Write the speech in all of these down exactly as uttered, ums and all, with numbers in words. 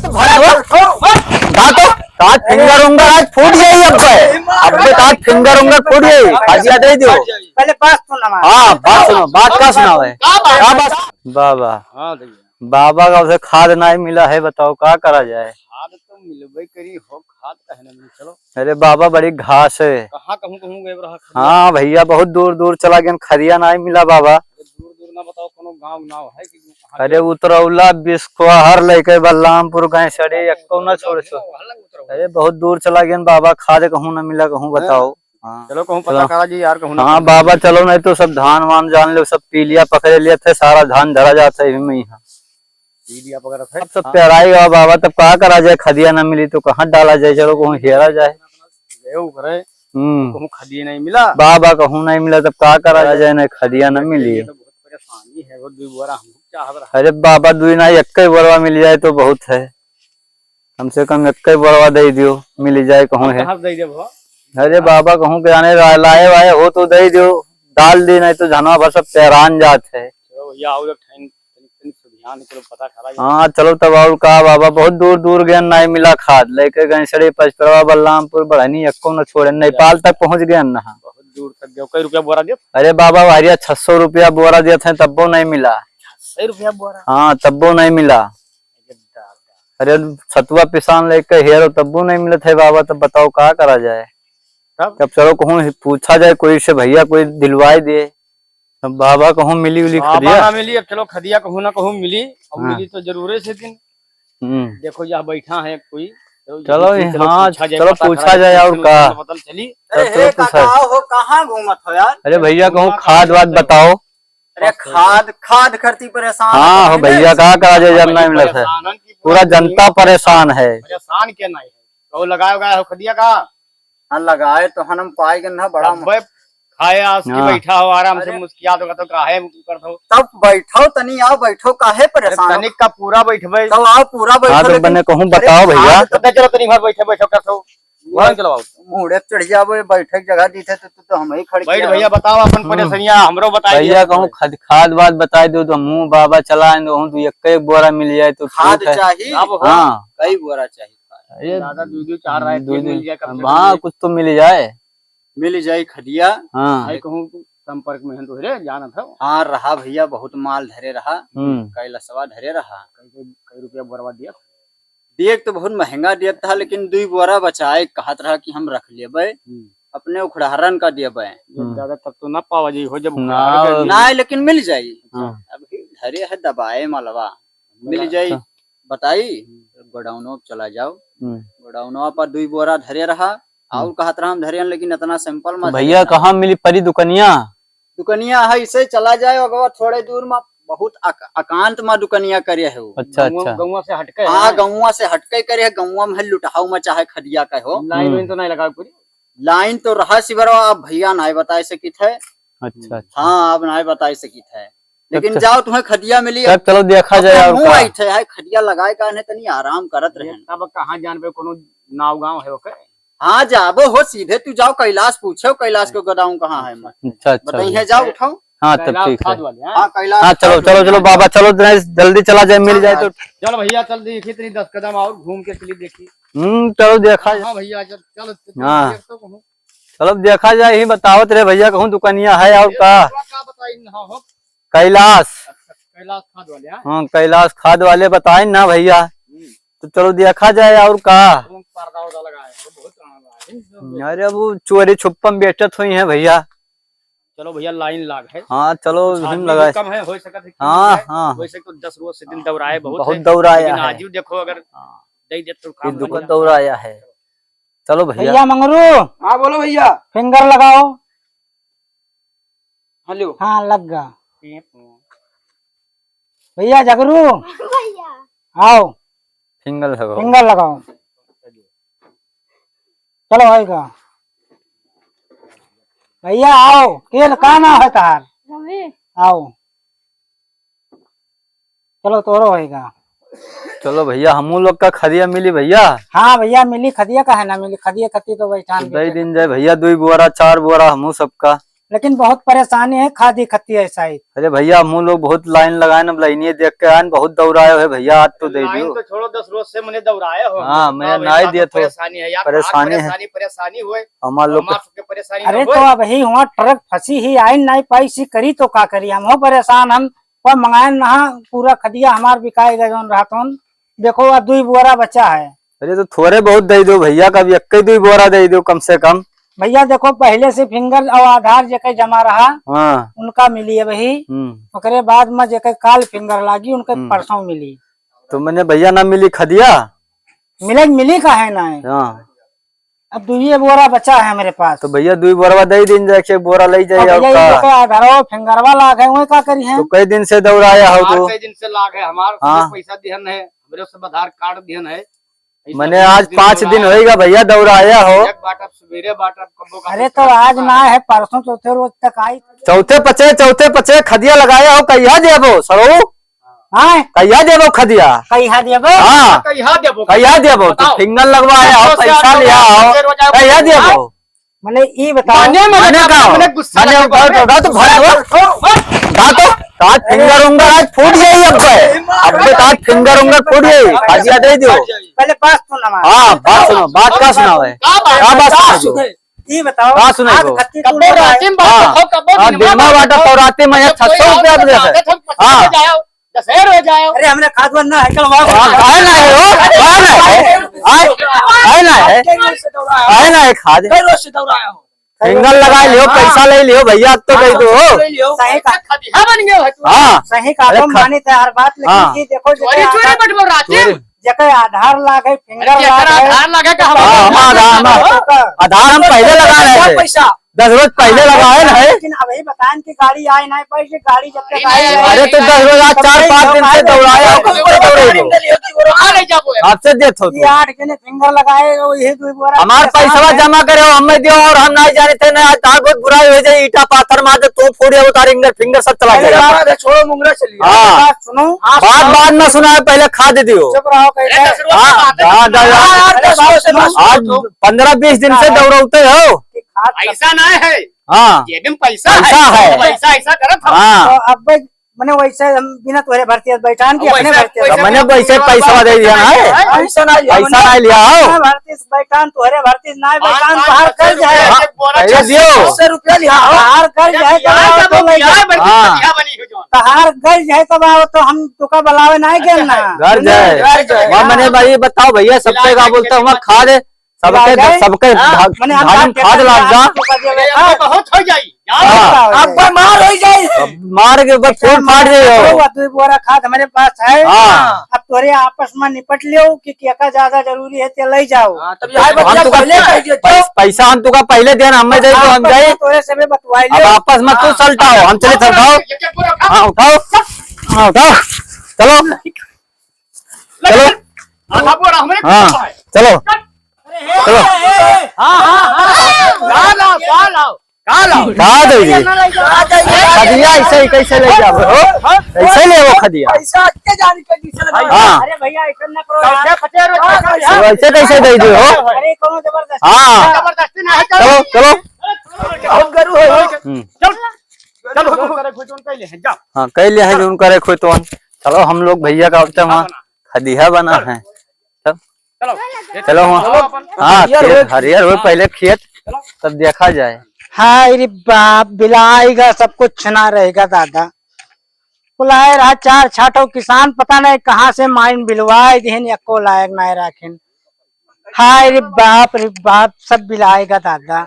दांत, दांत फिंगर उंगर आज फूट जाई अब्बे। अब्बे दांत फिंगर उंगर फूट जाई। खदिया दे दियो। पहले बात सुन हमार। हाँ, बात सुनो, बात का सुनावे? का बात? का बात? बाबा, हाँ, भैया। बाबा का उसे खाद नाहीं मिला है, बताओ का करा जाए? खाद तो मिलबे करी हो, खाद काहे ना मिली? चलो। अरे बाबा, बड़ी घास है। कहाँ कहूँ कहूँ गए रहा खदिया? हाँ भैया, बहुत दूर दूर चला गए, खदिया नाहीं मिला बाबा। अरे दूर दूर ना बताओ, कोनो गाँव नाव है कि कहाँ अरे गए? उतरौला, बिस्कुहर, लेके बलरामपुर, गैंसड़ी, एक्को ना छोड़ छो। वहाँ लग उतरौला। अरे बहुत दूर चला गए बाबा, खाद कहूँ ना मिला, कहूँ हाँ। बताओ। हाँ। चलो कहूँ पता चलो। करा जी यार, कहूँ ना हाँ कहूँ। बाबा, चलो, नहीं तो सब धान वान जान लो, सब पीलिया पकड़े लिए थे, सारा धान धरा जाता है इही में यहाँ। पीलिया पकड़त है। अब सब हाँ। पेराई गवा बाबा, तब का करा जाए, खदिया ना मिली तो कहाँ डाला जाए, चलो कहूँ हेरा जाए। गए उकरे, हम्म। कहूँ खदिया नहीं मिला। बाबा कहूँ नहीं मिला, तब का करा अरे, जाए, नहीं खदिया ना अरे, मिली। ये तो बहुत परेशानी है, वो दुई बोरा हम चाहत रहा। अरे बाबा, दुई ना, एक ही बोरवा मिल जाए तो बहुत है। कम से कम एक्कै बोरवा दे दियो, मिल जाए कहूँ अब है। कहाँ से दे देबो? अरे बाबा, कहूँ के जाने ला-, लाए वाए हो तो दे दियो, डाल दी, नहीं तो धनवा भर सब पेरान जात है। चलो भैया, और एक ठन तनिक, तनिक से ध्यान करो, पता करा जाए। हाँ, चलो तब और का बाबा, बहुत दूर दूर गए, नहीं मिला खाद, लेके गए सड़े पचपरवा, बलरामपुर, बढ़नी, एक्को न छोड़े, नेपाल तक पहुँच गए न। बहुत दूर तक गए, कई रुपया बोरा देत? अरे बाबा, हरिया छह सौ रुपया बोरा देत हैं, तब्बो नहीं मिला। छह सौ रुपया बोरा? हाँ, तब्बो नहीं मिला। अरे सतुआ पिसान लेके हेरो तब्बो नहीं मिलत है बाबा, तब बताओ का करा जाए? तब? तब चलो कहूँ पूछा जाए कोई से, भैया कोई दिलवाए दे, तब बाबा कहूँ मिली उली बाबा खदिया। ना मिली, अब चलो खदिया कहूँ ना कहूँ मिली, अब हाँ। मिली तो जरूरे से दिन। हम्म। देखो यहाँ बैठा है कोई, चलो चलो, ये, चलो हाँ, पूछा जाए, चलो पता पूछा करा जाए, जाए, और कौन का? पता चली। अरे चलो हे पूछा काका, जाए। हो, कहाँ घूमत हो यार? अरे भैया कहूँ घूमा खाद कहाँ वाद जाते हो? बताओ। अरे खाद, खाद खरती परेशान हाँ, है हो ना? भैया, का करा जाए, जब नहीं मिलत है। परेशान है कि पूरा पूरा जनता दुनिया परेशान है। परेशान के नहीं है? तो लगाए उगाए हो खदिया का? हाँ, लगाए तो हन, हम पाए गए ना, बड़ा अब्बे खाए आस के हाँ। बैठा हो, आराम से अरे। मुस्कियात हो, तो काहे करत हो? तब बैठो, तनी आओ, बैठो, काहे अरे, परेशान हो? तनिक का पूरा बैठबे। तब आओ, पूरा बैठो, हाँ, तो लेकिन बने कहूँ अरे, बताओ भैया। खाद तो पता चलो, तनी घर बैठे, बैठो करत हो। वहाँ चलो आओ। मुड़े चढ़ जाबो, बैठे के जगह दीथे तो, तो, तो हम ही खड़ बैठ किया भैया, रहो। बताओ अपन हम्म। परेशानियाँ, हमरो बताई भैया, दिया कहूँ करो। खाद, खाद वाद बताई दो तो हमहूँ बाबा चला आइन दो, हूँ तो एक एक बोरा मिल जाए तो खाद ठीक है। चाहिए? अब हो? हाँ। कई बोरा चाहिए खाद? ये ज्यादा दो दो चार राय दो तेल दो, मिल जाए कम से कम हाँ, ये। कुछ तो मिल जाए। मिल जाए खदिया। हाँ। भाई कहूँ संपर्क में है तो रे, जानत हो। हाँ, रहा भैया, बहुत माल धरे रहा। हम्म। कैलसवा धरे रहा। कई, कई, कई रुपया बोरवा दिया? दिए के तो बहुत महंगा दियत था, लेकिन दुई बोरा बचाए कहत रहा कि हम रख लेबे, हम्म। अपने उखड़हरन का देबे। जब हम्म। ज्यादा तब तो ना पावा जाई हो, जब ना, उखड़हर के ना, लेकिन मिल जाई। हाँ। अभी धरे है दबाए मलवा, मिल मिला। जाई। अच्छा। बताई, हम्म। गोडाउनो पे चला जाओ, हम्म। गोडाउनो पर दुई बोरा धरे रहा, हम्म। और कहत रहा हम धरे हन, लेकिन इतना simple तो मत भैया, धरे रहा। कहाँ मिली परी दुकनिया? दुकनिया है, इसे चला जाए अगवा थोड़े दूर में, बहुत अक-, एकांत में दुकनिया करे है वो। अच्छा, गौवा, अच्छा। गौवा से हटके है हाँ, ना? गौवा से हटके करे है, गौवा में है लुटहाऊ में चाहे खदिया का हो। लाइन हम्म। वाइन तो नहीं लगा पूरी? लाइन तो रहा सिबरवा, अब भैया नहीं बताए सकित है। अच्छा, अच्छा। हाँ, अब नहीं बताए सकित है। लेकिन तब च-, जाओ, तुम्हें खदिया मिली, तब चलो देखा जाए और मुँह का। आई थे, हाय, खदिया लगाए का नहीं, तनी आराम करत रहे। तब कहाँ जान पे कोनो नाव गाँव है ओके? हाँ, जाबो हो, सीधे तू जाओ, कैलाश पूछो, कैलाश के गोडाउन कहाँ है, मैं अच्छा, अच्छा, बताइए, अच्छा। जाओ, उठाओ। हाँ, तब कैलाश ठीक है। खाद वाले, हाँ? हाँ, कैलाश हाँ, चलो, खाद चलो, वाले। चलो, बाबा, चलो, जरा जल्दी चला जाए, मिल जाए तो। चलो भैया, चल देखी, इतनी दस कदम और घूम के चली देखी। हम्म, चलो, देखा हाँ, जाए। हाँ भैया, चल, चल, चल, हाँ। देख तो कहूँ। चलो, देखा जाए, ही बतावत रहे भैया, कहूँ दुकानिया है और ये का? का बताई ना हो? कैलाश। अच्छा, कैलाश खाद वाले, हाँ? हाँ, कैलाश खाद वाले बताए ना भैया। हम्म। तो चलो देखा जाए और का। तुम पर्दा वर्दा लगाए हो, बहुत पुराना लगा है। अरे, वो चोरी छुप्पम बेचत हुई हैं भैया। चलो भैया, लाइन लाग है। हाँ, चलो, कुछ हम आदमी लगाए। कम है, हो सकत है कि हाँ, मिल जाए। हाँ। वैसे तो दस रोज से दिन दौड़ाए बहुत बहुत है। दौड़ाया लेकिन है। आज ही देखो, अगर हाँ। दे दे तो ये काम दुख बन जाता। दौड़ाया है। चलो भैया। भैया मंगरू। हाँ, बोलो भैया। फिंगर लगाओ। हेलो। हाँ, लग गा। भैया जगरू। भैया। आओ। फिंगर लगाओ। फिंगर लगाओ। चलो, आएगा। भैया आओ। के, का नाम है तार? रवि। आओ। चलो, तोरो होएगा। चलो भैया, हमू लोग का खदिया मिली भैया। हाँ भैया, मिली खदिया, काहे ना मिली, खदिया खती तो बैठान तो दे दिन जाए भैया, दुई बोरा, चार बोरा, हमू सबका। लेकिन बहुत परेशानी है, खादी खत्ती ऐसा ही। अरे भैया, हम लोग बहुत लाइन लगाए, अब लाइनिये देख के आए, बहुत दौड़ाए है भैया, आज तो दे लाइन दियो। तो छोड़ो, दस रोज से मने दौड़ाए हो। हाँ, मने हाँ, नाई दिए तो। परेशानी है यार, परेशानी है। परेशानी, परेशानी होए। हमार लोग हमार सबके परेशानी अरे ना तो होए। अब ही हुआ ट्रक फंसी ही, आई नाई पाई सी करी तो का करी, हम हो परेशान, हम पर मंगाए ना, पूरा खदिया हमार बिकाए गए जौन रहत होन। देखो, अब दुई बोरा बचा है। अरे, तो थोड़े बहुत दे दो भैया, कभी एक ही दुई बोरा दे दो कम से कम। भैया, देखो, पहले से फिंगर और आधार जेके जमा रहा, हाँ। उनका मिली है वही। हम्म। ओकरे बाद में जेके काल फिंगर लागी, उनके हम्म। परसों मिली। तो मने भैया ना मिली खदिया? मिले, मिली का है ना है? हाँ। अब दुइये बोरा बचा है मेरे पास। तो भैया, दुई बोरवा दे दिन जाए, एक बोरा ले जाए, अब और भैया, का? ये लोग के आधारवा फिंगरवा लाग है, वही का करी है? तो कई दिन से दौड़ाया हो हमार तू? कई दिन से लाग है, हमार हाँ। पैसा दिहन है, हमरे सब आधार कार्ड दिहन है। मने आज पाँच दिन होइगा भैया, दौड़ाया हो। एक बाटा सवेरे बाटा कब्बो का अरे तो आज ना है, परसों चौथे रोज तक आई। चौथे पचे, चौथे पचे खदिया लगाया हो, कहिया देबो सरऊ? हाँ। कहिया देबो खदिया? कहिया देबो? हाँ। कहिया देबो? कहिया देबो? तू बताओ। फिंगर लगवाया हो, पैसा लिया हो, कहिया देबो? मने ई बताओ। मने, मने का? मने गुस्सा मने लगे, उठा, उठा, उठा तो भर दो। उठा तो, आज अरे। फिंगर उंगर आज फूट जाई अब। अब तो आज फिंगर उंगर फूट जाई। खदिया दे दो। पहले बात सुन हमार। हाँ, बात सुनो, बात का सुनावे? का बात? का बात सुनावे? ई बताओ, का सुनाई आज हो? खत्ती कब्बो तू राती में बात हाँ। हो, कब्बो हाँ, दिन में दिनमा बात बाटा हो। तो राती में एक जब कोई छह सौ रुपया आप दे दे। लागत हम पचास हाँ। हो जाओ, दशहर हो जाओ। अरे, हमरे खाद बंद ना है, कल वहाँ हाँ, है ना है हो? है ना है? है? है ना है? कई रोज से दौड़ा है। है ना है खाद? कई रोज से दौड़ा है। फिंगर लगा लियो, हाँ। पैसा ले लियो भैया, अब तो हाँ, दे दो। ले लियो। सही का। खदिया बन गयो है तू। हाँ। सही का, अरे तुम खा- मानी थे हर बात, लेकिन हाँ। ये देखो, चोरी, चोरी आधार बटलो राती। चोरी। जेकर आधार लाग है, अरे, फिंगर जेकर लाग है, आधार लाग है, तो का हम हाँ, हम आधार, हम आधार, आधार हम पहले लगा रहे थे। पैसा। दस रोज पहले हाँ, लगाए ना है। लेकिन अभी बताएं कि गाड़ी आए ना, पैसे गाड़ी जब तक आई नहीं, अरे, तो दस रोज आज तब चार तक पाँच दिन से दौड़ाए हो, कब तक दौड़े हो? आ ले जाबो। आपसे देत हो ये तू। आठ जने फिंगर लगाए, वो ये दो बोरा हमार पैसा पैसवा है। जमा करे हो, हमें दियो, और हम नहीं जाने थे ना, आज तार बहुत बुराई हो जाए, ईटा पाथर मार दे, तू फूट जाओ, तार फिंगर, फिंगर सब चला अरे, जाएगा। बात है, छोड़ो, मुंगरा चलिए। हाँ। बात सुनो। हाँ, बात, सुनो। बात ना सुनाए, पहले खाद दियो। चुप रहो, कहीं अरे, दस रोज हाँ, की बात है। हाँ, दस रोज। अरे, बात सुनो। आज पंद्रह बीस दिन से हाँ। दौड़ौते हो। कि खाद ऐसा ना है। हाँ। जेब में पैसा पैसा है। है। पैसा ऐसा करत हो। हाँ। तो अब मने वैसे हम बिना तोहरे भरती बैठान की और अपने वैसे भरती पैसा मने वैसे पैसा दे दिया ना है। पैसा ना लिया, पैसा ना लिया हो। अपने भरती बैठान, तोहरे भरती ना बैठान, बाहर कर जाए। हाँ, एक बोरा पहले दियो। छह सौ रुपया लिया हो। बाहर कर जाए तो ब्याह आओ तो बनी, ले जाओ। ब्याह बनी, हाँ। ब्याह बनी हो जाओ। तहार गल जाए तब आओ तो हम तुका बुलावे ना गए ना। घर जाए। घर जाए। वहाँ मने भाई बताओ भैया, सबसे का बोलता हूँ, वहाँ खा दे, सबके, खा दे। सबके हाँ, भा-, मने हम भाई में खाद लाग जा। तुका देवे, अरे, हाँ। बहुत हो जाई, जाओ। हाँ। अब बीमार हो जाई। अब मार के ऊपर खून फाट जाए हो। दो बोरा खाद हमारे पास है। हाँ। अब तोरे आपस में निपट लियो कि केका ज्यादा जरूरी है, ते ले जाओ। हाँ, तब यहाँ हम बतिया तुका पहले कह दियो, पै-, जाओ। पैसा हम तुका पहले देन, हमें दे दो, हम आपस जाए। में तोरे से भी बतवाई अब लियो। आपस में तू हाँ। सलटाओ, हम चले सलटाओ। हाँ, उठाओ। हाँ, उठाओ। चलो। चलो। हाँ, हाँ, हाँ। चलो। हाँ, हाँ, हाँ। का लाओ, का लाओ, का लाओ? का दे दिए? खदिया ऐसे ही कैसे ले जाओ हो? हाँ? ऐसे ले वो खदिया। पैसा अटके जाने के पीछे लगा। हाँ। अरे भैया, ऐसा ना करो यार। कैसे पचास रुपये हाँ, पैसा? तो ऐसे कैसे दे दिए हो? अरे, कोनो जबरदस्ती हाँ। नहीं। जबरदस्ती नहीं है, चलो, चलो। चलो। बहुत गरु है, हो। हम्म। चल। चल, हम करे खोजन कैले हैं, जाओ। हाँ, कैले हैं, जो उनका रे खोजन। चलो, हम लोग भैया का अब तक वहाँ खदिया बना है। चल। चलो। चलो, वहाँ। चलो अपन। हाँ, हरियर खेत, हो। हरियर हो, हाँ। पहले खेत, चलो। तब देखा जाए। हाय रे बाप, बिलाएगा, सब कुछ छना रहेगा दादा। कुल आए रहा चार छाठो किसान, पता नहीं कहाँ से माइन बिलवाए दिहन, एको लायक नहीं राखिन। हाय रे बाप रे बाप, सब बिलाएगा दादा।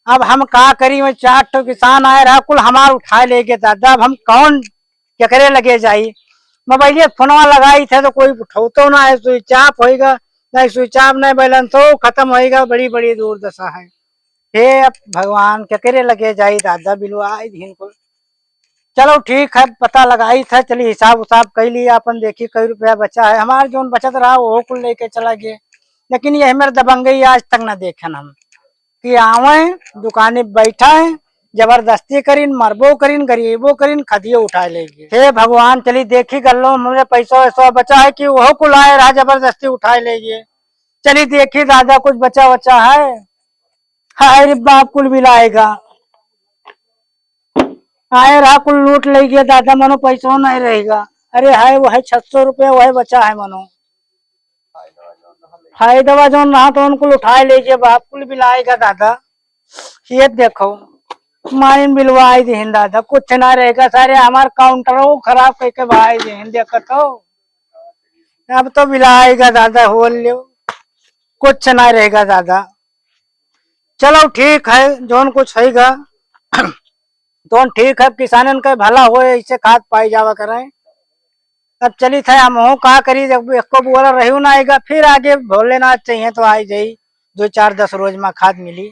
अब हम का करी, वो चार ठो किसान आए रहा, कुल हमार उठाए ले गए दादा। अब हम कौन केकरे लगे जाई? मोबाइलिया फोनवा लगाई थे तो कोई उठौतो ना है, स्विच ऑफ होइगा, नहीं स्विच ऑफ, नहीं बैलेंस हो, खत्म होइगा, बड़ी बड़ी दुर्दशा है। हे अब भगवान, केकरे लगे जाई दादा, बिलवाए दिहिन कुल। चलो ठीक है, पता लगाई था, चली हिसाब उसाब कई लिया अपन, देखी कई रुपया बचा है। हमार जौन बचत रहा वो कुल लेके चला गए, लेकिन ये हमारे दबंगई आज तक ना देखन हम कि आवे दुकाने बैठा है, जबरदस्ती करिन, मरबो करिन, गरीबो करिन, खदियो उठाए ले गए। हे भगवान, चली देखी गल्लो हमरे पैसा वैसा बचा है कि वो कुल आए रहा जबरदस्ती उठाए ले गए। चली देखी दादा कुछ बचा वचा है। हाय रे बाप, कुल बिलाएगा। आए रहा, कुल लूट ले गया दादा, मनो पैसो नहीं रहेगा। अरे हाय, वो है छह सौ रुपया, वही बचा है मनो। फायदा जौन रहा तो उनको उठाए ले गया बाप, कुल बिलाएगा दादा। ये देखो, माइन बिलवाई दिहिन दादा, कुछ ना रहेगा। सारे हमार काउंटरो खराब करके भाई दिहिन, देखत हो। अब तो बिलाएगा दादा, हो लियो, कुछ ना रहेगा दादा। चलो ठीक है, जौन कुछ होइगा तौन ठीक है, किसानन का भला होए, ऐसे खाद पाई जावा करें। अब चली थे हम हो का करी, जब एको बोला रही ना आएगा, फिर आगे भोलेनाथ चाहिए तो आई जाई, दो चार दस रोज में खाद मिली।